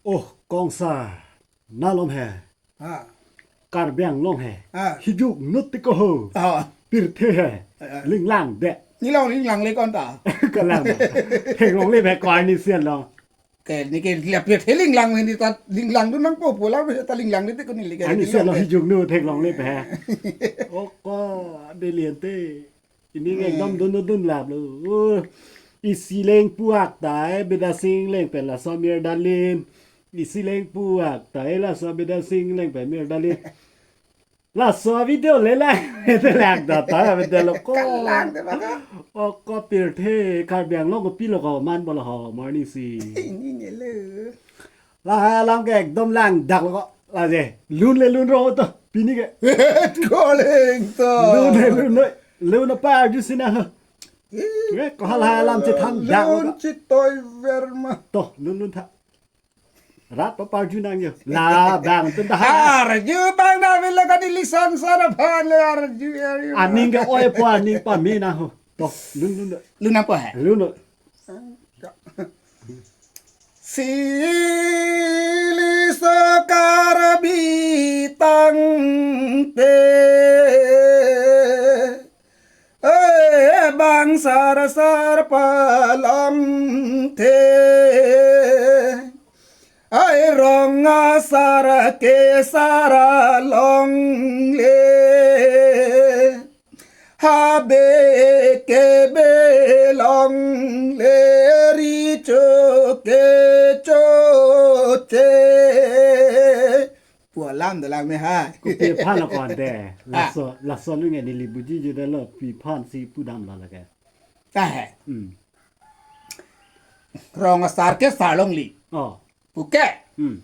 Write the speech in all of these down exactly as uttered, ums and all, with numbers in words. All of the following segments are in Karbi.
Oh, kongsa, nalom he. Ha. Karbi Anglong he. Ha. Hijuk nut ti ko ho. Ha. Pirthe he. Ha. Linglang de. Nilong linglang le kon ta. Kalang. Theklongle he ko arnisi along. Ke ne ke la pirthe linglang ne ta linglang dun nangpo pu la ta linglang ne te ko neli ke. Arnisi along hijuk nut theklongle he. Oh, ko deliente. Ini Hmm. ekdom dun dun lap lo. Oh, isi leng puak ta, eh, Bidya Sing leng pen laso Mirdalin. Isi leng puak ta, eh, laso Bidya Sing leng pen Mirdalin. Laso video le la, te lang da ta, video lo ko. Kalang te ba ka? Oh, ko pirthe, Karbi Anglong kopi lo ko man bolo ho, morning si. Ini ne lo. Lahai alam ke ekdom langdak lo ko. Laje, lun le lun ro to, pini ke. Koleng to. Lun le lun noi, lun apa arju sina ha. Ih, Ye, ko lahai alam chethan dak lo lun ko. Chitoi verma. To, lun lun tha. Rat pa parju nang yo. La bang tun ta ha. Arju bang na velo ka di lisan sara phan le arju arju. Aning ke oi po aning pa me na ho. To, lun lun do. Lun apa he? Lun do. Sili so Karbi tangte, eh, bang sar sar palong the. Ai rong asar ke sar longle. Habe ke belong le ri cho ke cho che. Pu alam dolang me hai. Kopi aphan lo konte. Ah. Laso, laso nung neli buji jodelo pi aphan si pudam lo lake. Ta he. Hmm. Rong asar ke sar longli. Oh. Puke. Hmm.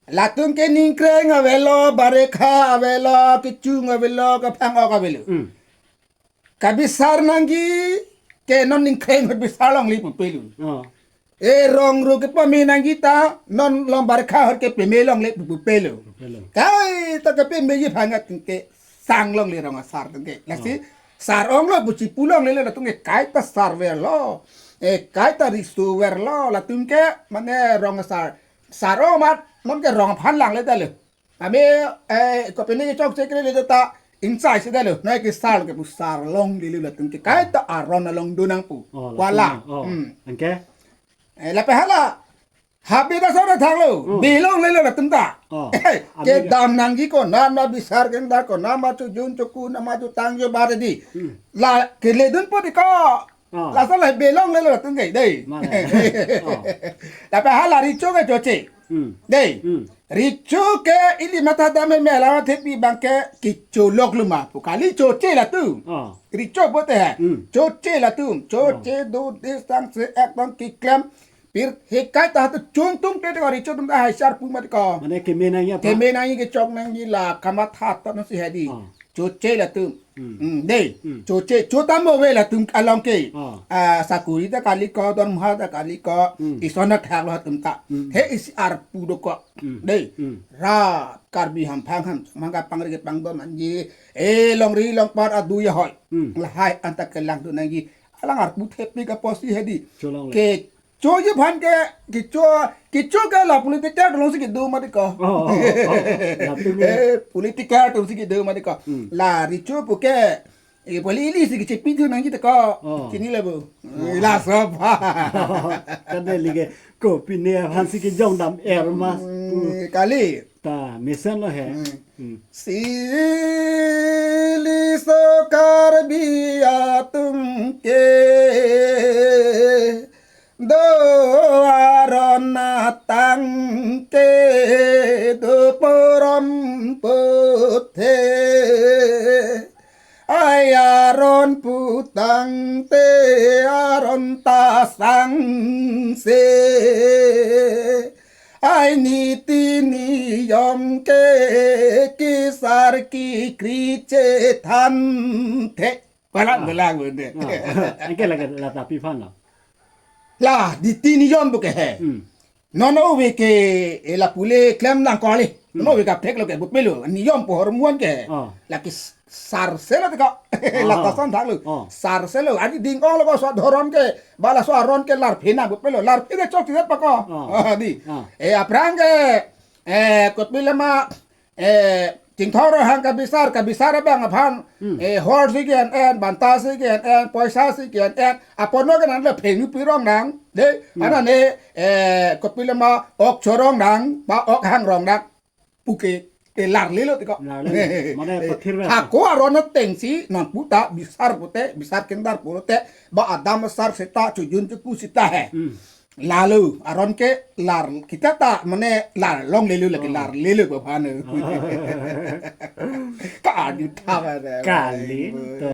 Latum ke ningkreng avelo, barekha avelo, kechung avelo, kaphang-ok avelo. Hmm. Kabisar nangji ke non ningkreng ahut bisar longli pupe lo. Oh. E rong ru kepame nangji ta non long barekha ahut kepame longle pupe lo. Pupe lo. Kaita kepame ji aphan atum ke sang longle rong asar atum ke. Lasi Oh. sar ong lo pu chipu longle latum ke kaita sar verlo. E kaita riso verlo latum ke mane rong asar. Sar ong amat non ke rong aphan langle ta lo. Ame, eh, kopine ke chokche kele le ta insai si ta lo. Noi ke sar ke pu sar longle latum ke kaita aron along do nang pu. Oh, Wala. latum. Oh. Hmm. Anke? Eh, lapen hala. Habe ta sar thang lo. Hmm. Belong le lo latum ta. Oh. Eh, Abe ke ke- dam nangji ko na na bisar ke da ko na ma chu jun chu ku na ma chu tang jo bar di. Hmm. La kele dun po di ko. Oh. Laso la belong le lo latum ke dei. Mana? Oh. Lapen hala richo ke choche. Hmm. Dei. Hmm. Richo ke ili matha dam me la thepi bang ke kecholok lo ma pu kali choche latum. Oh. Richo pulote he. Hmm. Choche latum. Choche Oh. do de sang se ekdom keklem. Pirthe kaita hatu chungtung te ko richo atum ta hai sar pu mat ko. Mane keme nangji apa? Keme nangji kechok nangji la kamatha to no si hedi. Oh. Choche latum. Hmm. Hmm, dei. Hmm. Choche, chotamo ave latum along ke. Ah. Ah, sakuri ta kali ko, dormoha ta kali ko, Hmm. ison athak lo atum ta. Hmm. He isi arpu do ko. Hmm. Dei. Hmm. Rat Karbi hamphang ham, mangga pangri pangdon nangji. Eh, longri longpat adu ya hoi. Hmm. Lahai anta kelang do nangji. Alang arpu thepi ka posi hedi. Cholong le. Ke Cho ji aphan ke, kecho, kecho ke la political atum si kedo mati ko. Oh, oh, oh, oh. Latum ke. Eh, political atum si kedo mati ko. Hmm. La richo puke, eh, poli ili si kechepi thu nangji ta ko. Oh. Chini le bo. Oh. Eh, laso aphan. Kan dei lake, kopine aphan si kejong dam er mas. Hmm, kali. Ta, mesen lo he. Hmm. Hmm. Sili so Karbi atum ke do aron atang ke do porom puthe. Ai aron putang te aron ta sang se. Ai niti niyom ke kisar kikri chethan the. Balang Ah. balang bende. Ah, anke lake la ta pi aphan lo. La niti niyom puke he. Hmm. Non ove ke, eh, lapu le klem nang kali. Hmm. Non ove kaprek lo ke, bupelo. Niyom pohor muan ke. Oh. Lake s-, sar selo tiko. Ah. Lata son thak lo. Oh. Sar selo. Adi ding ong lo ko so dhorom ke. Bala so aron ke larphe nang bupelo. Larphe ke chok chidet pako. Oh. Ah, di. Ah. Eh, aphrang ke, eh, kopilo ma, eh, Chingthor Ronghang kabisar, kabisar abang aphan, hmm, eh, hor si ke-en-en, banta si ke-en-en, poisa si ke-en-en, apono ke nang le phengnu pirong nang, de, hmm, anane, eh, kopilo ma ok chorong nang, ba ok hangrong nang, puke, eh, larlelo tiko. Larlelo. Mane pathir ba. Hako aron ateng si, nang puta, bisar pute, bisar kendar pute, ba adam sar seta, chojun choku seta he. Hmm. Lalo, aron ke lar, kita ta mane lar longlelo lake, oh, larlelo ko phano. Kadi thama de. Kali, baik, to.